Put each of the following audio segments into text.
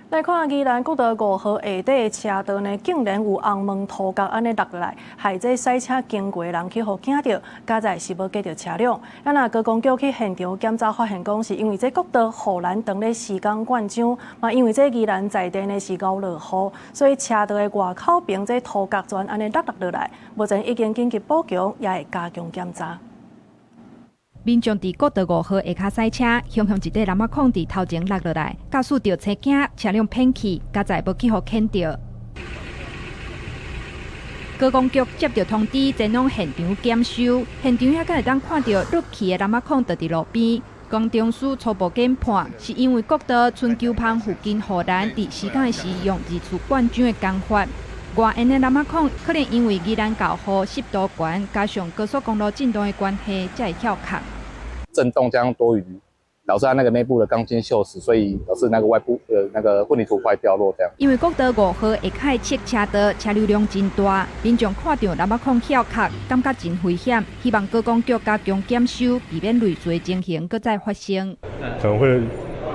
來看宜蘭國道五號下底車道呢，竟然有紅毛塗角按呢落來，害這駛車經過的人去予驚著，佳哉是無軋著車輛。啊若高工局去現場檢查，發現講是因為這國道護欄當咧施工灌漿，嘛因為這宜蘭在地呢是𠢕落雨，所以車道的外口邊這塗角全按呢落落落來，目前已經緊急補強，也會加強檢查。民眾佇國道五號下跤駛車，雄雄一塊湳仔孔佇頭前落落來，駕駛著車驚，車輛偏去，佳哉無去予牽著。高工局接著通知前往現場檢修，現場遐閣會當看著落去的湳仔孔就佇路邊。工程師初步研判，是因為國道春秋芳附近護欄佇施工時用二次灌漿的工法。外緣的湳仔孔可能因為宜蘭厚雨濕度懸，加上高速公路震動的關係，才會翹殼。震動加上多雨，導致它那個內部的鋼筋鏽蝕，所以導致那個外部那個混凝土塊掉落這樣。因為國道五號下跤側車道車流量真大，民眾看著湳仔孔翹殼，感覺真危險，希望高工局加強檢修，避免類似情形閣再發生。可能會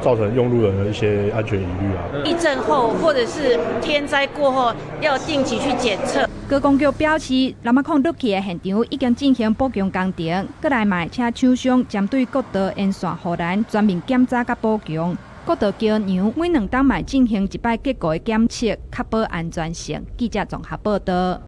造成用路人的一些安全疑慮啊。地震後或者是天災過後，要定期去檢測。高工局表示，湳仔孔落去的現場已經進行補強工程，閣來嘛會請廠商針對國道沿線護欄全面檢查佮補強。國道橋梁每兩冬嘛會進行一擺結構的檢測，確保安全性。記者綜合報導。